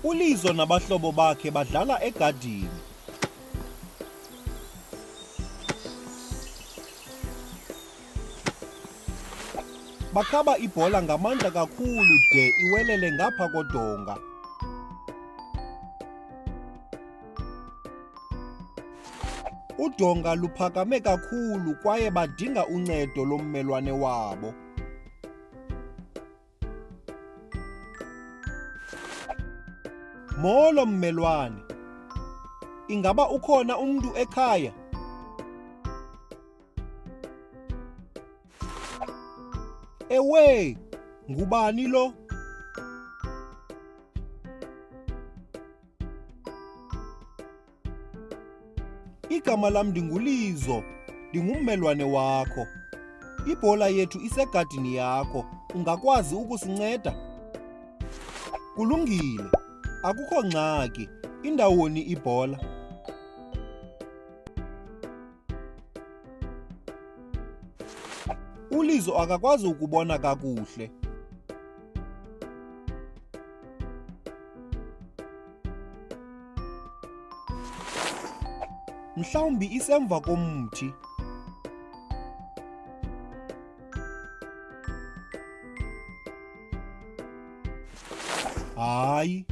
ULizo nabahlobo bakhe badlala egadini. Bakhaba ibhola ngamandla kakhulu de iwelele ngapha kodonga. Udonga luphakame kakhulu kwaye badinga uncedo lommelwane wabo. Molo mmelwane. Ingaba ukhona umntu ekhaya? Ewe, ngubani lo? Igama lam ndinguLizo, ndingummelwane wakho. Ibhola yethu isegadini yakho, ungakwazi ukusinceda? Kulungile, akukho ngxaki. Indawoni ibhola? ULizo akakwazi ukubona kakuhle. Mhlawumbi isemva komthi. Hayi.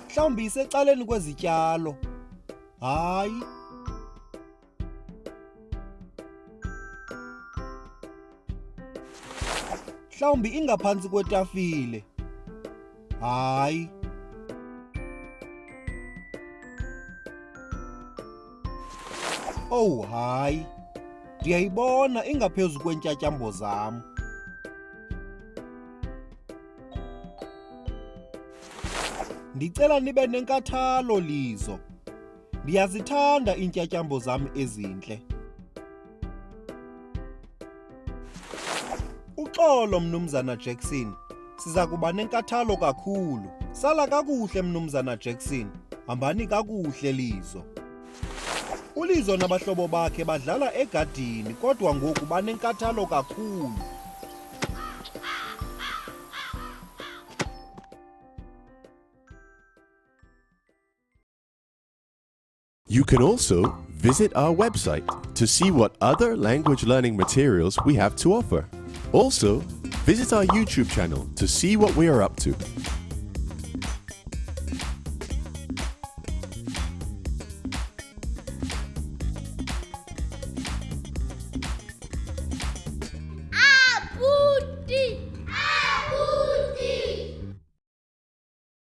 Mhlawumbi isecaleni kwezityalo. Hayi. Mhlawumbi ingaphantsi kwetafile. Hayi. Owu hayi. Ndiyayibona ingaphezu kweentyatyambo zam. Ndicela nibe nenkathalo Lizo. Ndiyazithanda iintyatyambo zam ezintle. Uxolo Mnumzana Jackson, siza kuba nenkathalo kakhulu. Sala kakuhle Mnumzana Jackson, hambani kakuhle Lizo. ULizo nabahlobo bakhe badlala egadini kodwa ngoku banenkathalo kakhulu. You can also visit our website to see what other language learning materials we have to offer. Also, visit our YouTube channel to see what we are up to.